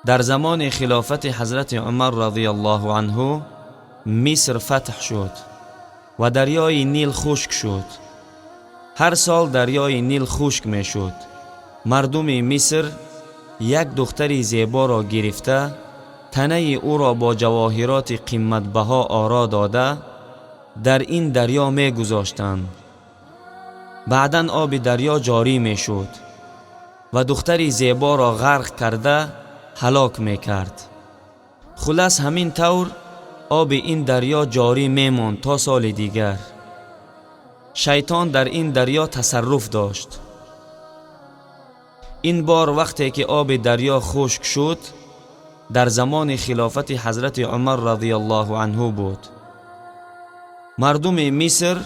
Дар замони хилофати ҳазрати Умар радиаллоҳу анҳу Миср фатҳ шуд ва дарёи Нил хушк шуд. Ҳар сол дарёи Нил хушк мешуд. Мардуми Миср як духтари зеборо гирифта, танаи ӯро бо ҷавоҳироти қиматбаҳо оро дода, дар ин дарё мегузоштанд. Баъдан оби дарё ҷорӣ мешуд ва духтари зеборо ғарқ карда, ҳалок мекард. Хулас, ҳамин тавр оби ин дарё ҷорӣ мемонд то соли дигар. Шайтон дар ин дарё тасарруф дошт. Ин бор, вақте ки оби дарё хушк шуд, дар замони хилофати ҳазрати Умар радиаллоҳу анҳу буд. Мардуми Миср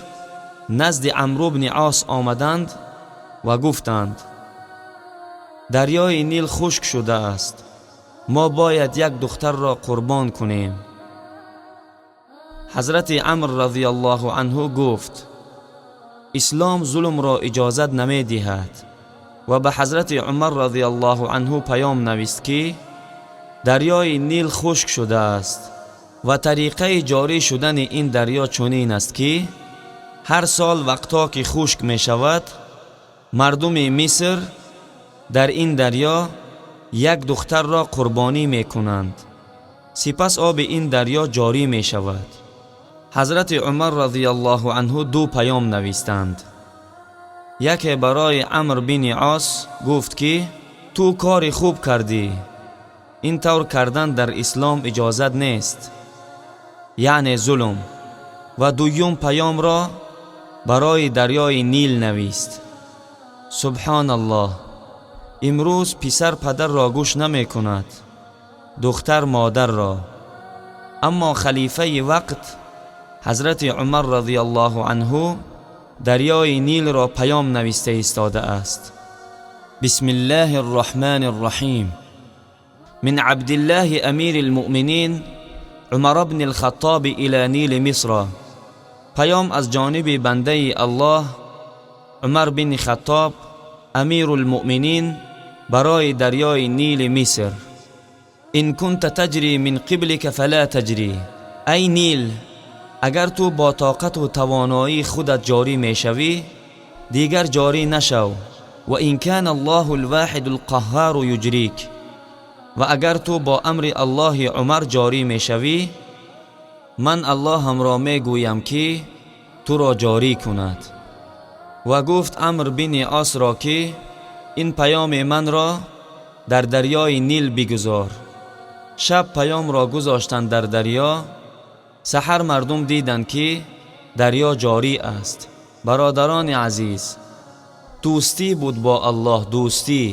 назди Амру бни Ос омаданд ва гуфтанд: «Дарёи Нил хушк шудааст, мо бояд як духтарро қурбон кунем». Ҳазрати Амр радиаллоҳу анҳу гуфт: «Ислом зулмро иҷозат намедиҳад», ва ба ҳазрати Умар радиаллоҳу анҳу паём навист, ки дарёи Нил хушк шудааст ва тариқаи ҷорӣ шудани ин дарё чунин аст, ки ҳар сол вақто ки хушк мешавад, мардуми Миср дар ин дарё як духтарро қурбонӣ мекунанд, сипас оби ин дарё ҷорӣ мешавад. Ҳазрати Умар радиаллоҳу анҳу ду паём навистанд. Яке барои Амр бини Ос гуфт, ки ту кори хуб кардӣ, ин тавр кардан дар ислом иҷозат нест, яъне зулм. Ва дуюм паёмро барои дарёи Нил навист. Субҳоналлоҳ, имрӯз писар падарро гӯш намекунад, духтар модарро. Аммо халифаи вақт, ҳазрати Умар радиаллоҳу анҳу, дарёи Нилро паём нависта истодааст: «Бисмиллаҳи рраҳмани рраҳим. Мин Абдиллаҳи амири лмуъминин Умар бни лхаттоби ила Нили Мисра». Паём аз ҷониби бандаи Аллоҳ Умар бини Хаттоб, амиру лмуъминин, барои дарёи Нили Миср: «Ин кунта таҷри мин қиблика фала таҷри». Ай Нил, агар ту бо тоқату тавоноии худат ҷорӣ мешавӣ, дигар ҷорӣ нашав. «Ва ин кана Аллоҳу лвоҳиду лқаҳҳару юҷрик». Ва агар ту бо амри Аллоҳи Умар ҷорӣ мешавӣ, ман Аллоҳамро мегӯям, ки туро ҷорӣ кунад. Ва гуфт Амр бини Осро, ки ин паёми манро дар дарёи Нил бигузор. Шаб паёмро гузоштанд дар дарё. Саҳар мардум диданд, ки дарё ҷорӣ аст. Бародарони азиз, дӯстӣ буд бо Аллоҳ, дӯстӣ.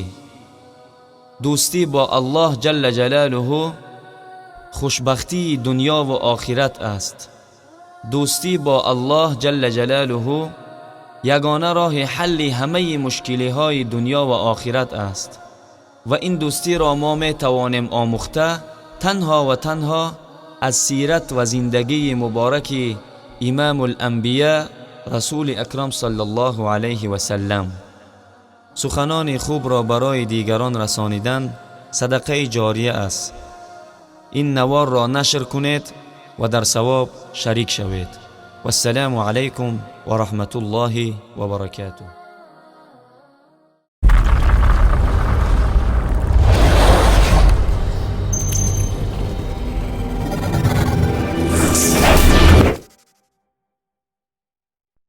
Дӯстӣ бо Аллоҳ ҷалла ҷалолуҳу хушбахтии дунёву охират аст. Дӯстӣ бо Аллоҳ ҷалла ҷалолуҳу ягона роҳи ҳалли ҳамаи мушкилиҳои дунё ва охират аст. Ва ин дӯстиро мо метавонем омӯхта танҳо ва танҳо аз сират ва зиндагии мубораки имамул-анбия, расули акрам саллаллоҳу алайҳи васаллам. Суханони хубро барои дигарон расонидан садақаи ҷория аст. Ин наворро нашр кунед ва дар савоб шарик шавед. Вассалому алайкум ва раҳматуллоҳи ва баракатуҳ.